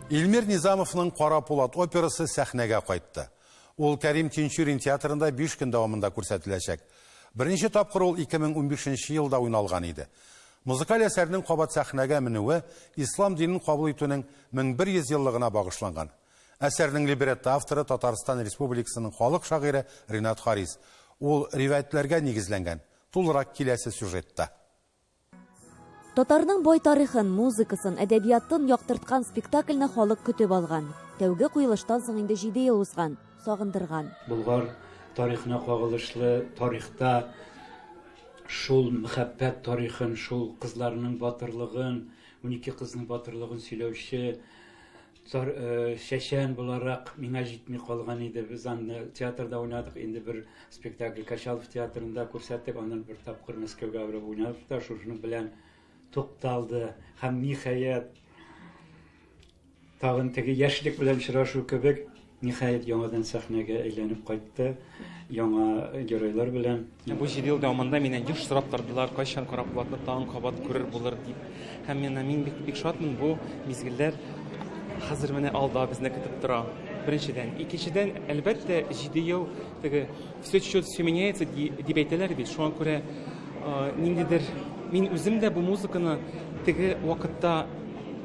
Илмир Низамовның Кара пулат операсы сәхнәгә кайтты. Ул Кәрим Тинчурин театрында 5 көн дәвамында күрсәтеләчәк. Беренче тапкыр ул 2015 елда уйналган иде. Музыкаль әсәрнең кабат сәхнәгә менүе ислам динен кабул итүнең 1100 еллыгына багышланган. Әсәрнең либретто авторы Татарстан Республикасының халык шагыйре Ринат Харис. Ул риваятьләргә нигезләнгән. Тулырак киләсе сюжетта. Татарның бай тарихын, музыкасын, әдәбиятын яктырткан спектакльне халык көтеп алган. Тәүге куелыштан соң инде җиде ел узган, сагындырган. Болгар тарихына кагылышлы тарихта шул мәхәббәт тарихын, шул кызларның батырлыгын, 12 кызның батырлыгын сөйләүче чәчән буларак миңа җитми калган иде. Без аны театрда уйнадык, инде бер спектакль Качалов театрында күрсәттек, аннан бер тапкыр Мәскәүгә барып уйнадык та, шушының белән тукталды. Һәм ниһаять, тагын теге яшьлек белән очрашу кебек, ниһаять, яңадан сәхнәгә әйләнеп кайтты, яңа геройлар белән. Бу җиде ел дәвамында миннән еш сорап тордылар, кайчан Кара Пулатны тагын кабат күрер булыр дип. Һәм мина мин бик бик шатмын, бу мизгелләр хәзер менә алда безне көтеп тора. Беренчедән. Икенчедән, әлбәттә, җиде ел теге все течет, все меняется дип әйтәләр бит. Шуңа күрә ниндидер мин үзем дә бу музыканы теге вакытта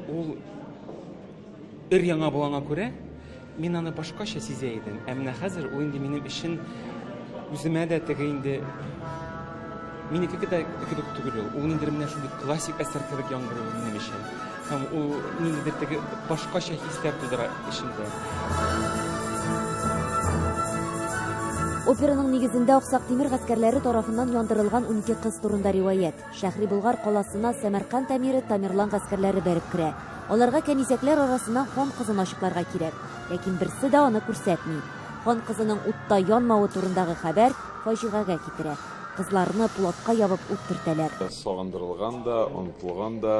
ул өр-яңа булганга күрә, мин аны башкача сизә идем. Ә менә хәзер ул инде минем өчен үземә дә теге инде минеке дә кебек түгел ул. Ул ниндидер менә шундый классик әсәр кебек яңгырый ул минем өчен. Һәм ул ниндидер теге башкача хисләр тудыра эчемдә. Операның нигезендә Аксак Тимер гаскәрләре тарафыннан яндырылган 12 кыз турында риваять. Шәһри Болгар каласына Сәмәрканд әмире Тамерлан гаскәрләре бәреп керә. Аларга кәнизәкләр арасыннан хан кызын ачыкларга кирәк. Ләкин берсе дә аны күрсәтми. Хан кызының утта янмавы турындагы хәбәр фаҗигагә китерә. Кызларны пулатка ябып ут төртәләр. Сагындырылган да, онытылган да,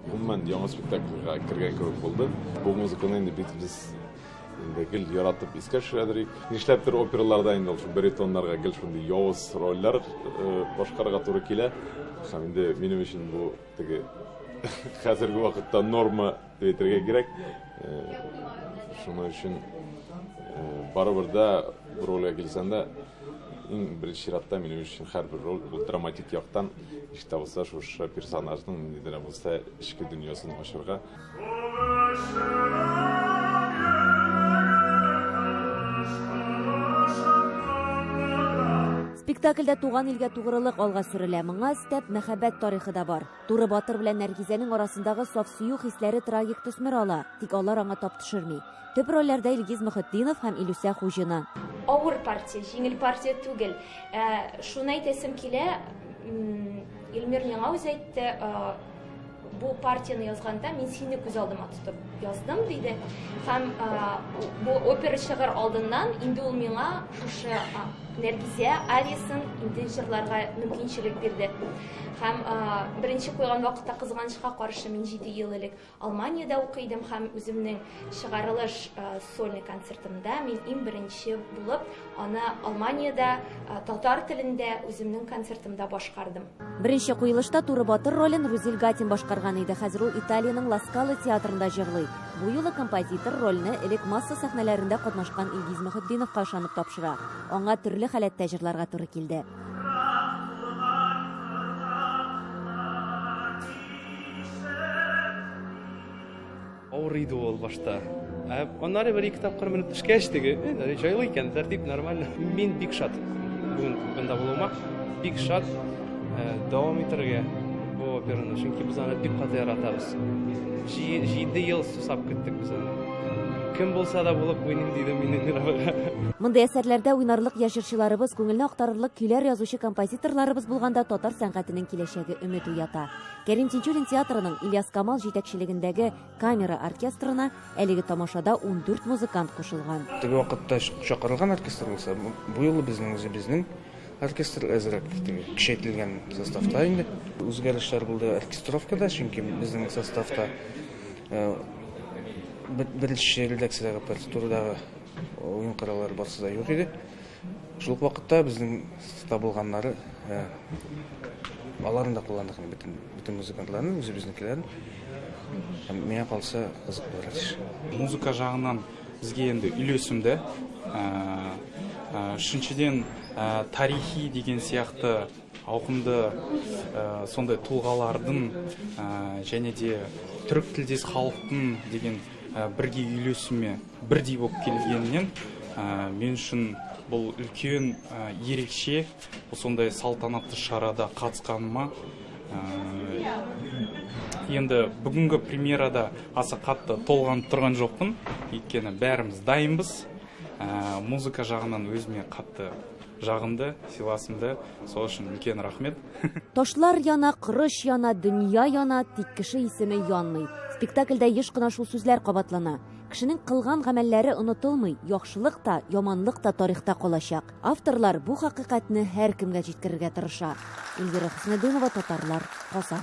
гомумән, яңа спектакльгә кергән кебек булды. Бу музыканы инде бит без Инде гел яратып искә төшерәдер идек. Нишләптер операларда инде ул шул баритоннарга гел шундый явыз рольләр э, башкарырга туры килә. Һәм инде минем өчен бу теге хәзерге вакытта норма дип әйтергә кирәк. Э, шуның өчен э, барыбер дә бу рольгә килсәң дә иң беренче чиратта минем өчен һәрбер роль ул драматик яктан ничек тә булса шушы персонажның нинди дә булса эчке дөньясын ачырга. Спектакльдә туган илгә тугрылык алга сөрелә. Моңа өстәп, мәхәббәт тарихы да бар. Туры батыр белән Нәргизәнең арасындагы саф сөю хисләре трагик төсмер ала, тик алар аңа тап төшерми. Төп рольләрдә Илгиз Мөхетдинов һәм Илүсә Хуҗина. Авыр партия, җиңел партия түгел. Ә, шуны әйтәсем килә, Илмир миңа үзе әйтте, бу партияне язганда мин сине күз алдыма тотып яздым диде һәм бу опера чыгар алдыннан инде ул миңа шушы Нәргизә ариясын инде җырларга мөмкинчелек бирде һәм беренче куйган вакытта кызганычка каршы мин 7 ел элек Алманиядә укый идем һәм үземнең чыгарылыш сольный концертымда мин иң беренче булып аны Алманиядә татар телендә үземнең концертымда башкардым. Беренче куелышта Туры батыр ролен Рузил Гатин башкарган иде. Хәзер ул Италиянең Ла Скала театрында җырлый. Бу юлы композитор рольне элек масса сәхнәләрендә катнашкан Илгиз Мөхетдиновка ышанып тапшыра. Аңа төрле халәттә җырларга туры килде. Авыр иде ул башта. Ә аннары бер ике тапкыр менеп төшкәч, теге, э, җайлы икән, тәртип нормально. Мин бик шат бүген монда булуыма. Бик шат э, дәвам итәргә бу операны, чөнки без аны бик каты яратабыз. Җиде ел сусап көттек без аны. Кем булса да булып уйныйм дидем мин Эльмира Мондый әсәрләрдә уйнарлык яшь җырчыларыбыз, күңелне актарырлык көйләр язучы композиторларыбыз булганда татар сәнгатенең киләчәге өмет уята. Кәрим Тинчурин театрының Ильяс Камал җитәкчелегендәге камера оркестрына әлеге тамашада 14 музыкант кушылган. Теге вакытта чакырылган оркестр булса, бу юлы безнең үзебезнең оркестр әзрәк теге көчәйтелгән составта инде. Үзгәрешләр булды оркестровкада, чөнки безнең составта э, беренче редакциядәге партитурадагы уен кораллары барысы да юк иде. Шул ук вакытта безнең табылганнары, э, аларын да кулландык инде бөтен, бөтен музыкантларны, үзебезнекеләрен. Һәм миңа калса, кызык булырга тиеш. Музыка жағынан бізге енді үйлесімді. Үшіншіден, тарихи деген сияқты ауқымды сондай тұлғалардың және де түрік тілдес халықтың деген бірге үйлесімі бірдей болып келгенінен мен үшін бұл үлкен ерекше сондай салтанатты шарада қатысқаныма. Енді бүгінгі премьерада аса қатты толғанып тұрған жоқпын, өйткені бәріміз дайынбыз. Музыка жағынан өзіме қатты жағымды, сыйласымды, сол үшін үлкен рахмет. Ташлар яна, корыч яна, дөнья яна, тик кеше исеме янмый. Спектакльдә еш кына шул сүзләр кабатлана. Кешенең кылган гамәлләре онытылмый, яхшылык та, яманлык та тарихта калачак. Авторлар бу хакыйкатьне һәркемгә җиткерергә тырыша. Эльвира Хөснетдинова, Татарлар, Казан.